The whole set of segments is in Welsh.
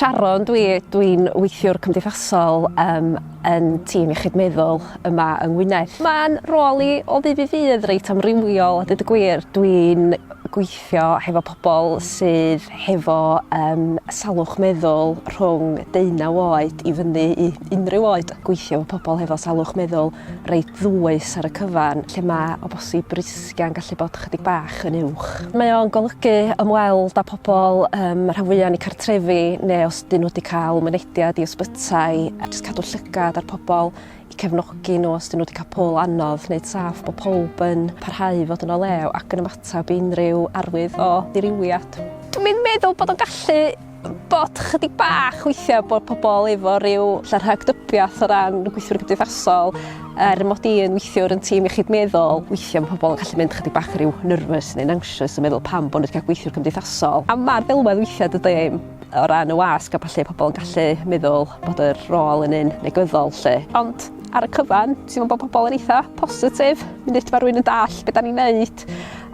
Sharon dwi, dwi'n weithiwr cymdeithasol um, yn tîm iechyd meddwl yma yng Ngwynedd. Mae'n rôl i o ddydd i ddydd reit amrywiol a dweud y gwir. Dwi'n gweithio hefo pobl sydd hefo um, salwch meddwl rhwng deunaw oed i fyny i unrhyw oed. Gweithio efo pobl hefo salwch meddwl reit ddwys ar y cyfan, lle mae o bosib risgiau'n gallu bod chydig bach yn uwch. Mae o'n golygu ymweld â pobl um, rhan fwyaf yn eu cartrefi neu os dyn nhw wedi cael mynediad i ysbytai, a jyst cadw llygad ar pobl i cefnogi nhw os dyn nhw wedi cael pôl anodd, wneud saff bod pawb yn parhau i fod yn o lew ac yn ymateb i unrhyw arwydd o ddirywiad. Dwi'n meddwl bod o'n gallu bod chydig bach weithiau bod pobl efo rhyw ella rhagdybiaeth o ran gweithwyr cymdeithasol er mod i yn weithiwr yn tîm iechyd meddwl, weithiau mae pobl yn gallu mynd chydig bach rhyw nervous neu'n anxious yn meddwl pam bod nhw wedi cael gweithiwr cymdeithasol. A mae'r ddelwedd weithiau dydy o ran y wasg a ballu pobl yn gallu meddwl bod yr rôl yn un negyddol 'lly. Ond ar y cyfan, ti'n meddwl bod pobl yn eitha positif, munud mae rhywun yn dall beth da ni'n neud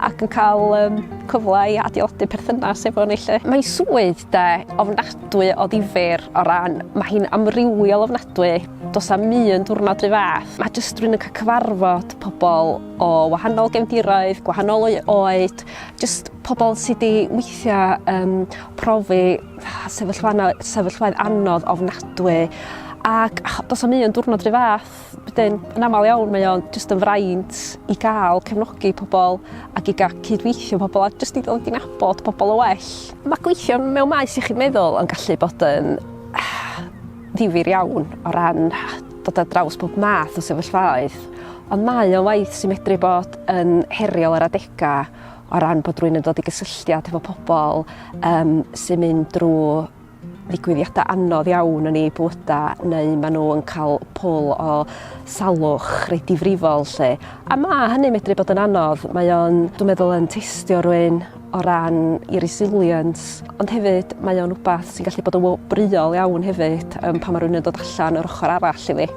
ac yn cael um, cyfle i adeiladu perthynas efo ni 'lly. Mae'n swydd de ofnadwy o ddifyr o ran, mae hi'n amrywiol ofnadwy, does am un diwrnod rhy fath. Mae jyst rhywun yn cael cyfarfod pobl o wahanol gefndiroedd, gwahanol oed, jyst pobl sydd wedi weithiau um, profi sefyllfaoedd anodd ofnadwy ac does am un diwrnod rhy fath. Wedyn, yn aml iawn mae o'n jyst yn fraint i gael cefnogi pobl ac i gael cydweithio pobl a jyst i ddod i nabod pobl yn well. Mae gweithio mewn maes iechyd meddwl yn gallu bod yn ddifyr iawn o ran dod ar draws bob math o sefyllfaoedd, ond mae o'n waith sy'n medru bod yn heriol ar adegau o ran bod rhywun yn dod i gysylltiad efo pobl um, sy'n mynd drwy ddigwyddiadau anodd iawn yn eu bywydau neu maen nhw yn cael pwl o salwch reit difrifol 'lly. A ma' hynny medru bod yn anodd. Mae o'n, dwi'n meddwl, yn testio rywun o ran 'i resilience, ond hefyd mae o'n wbath sy'n gallu bod yn wobrwyol iawn hefyd yym pan ma' rywun yn dod allan yr ochr arall iddi.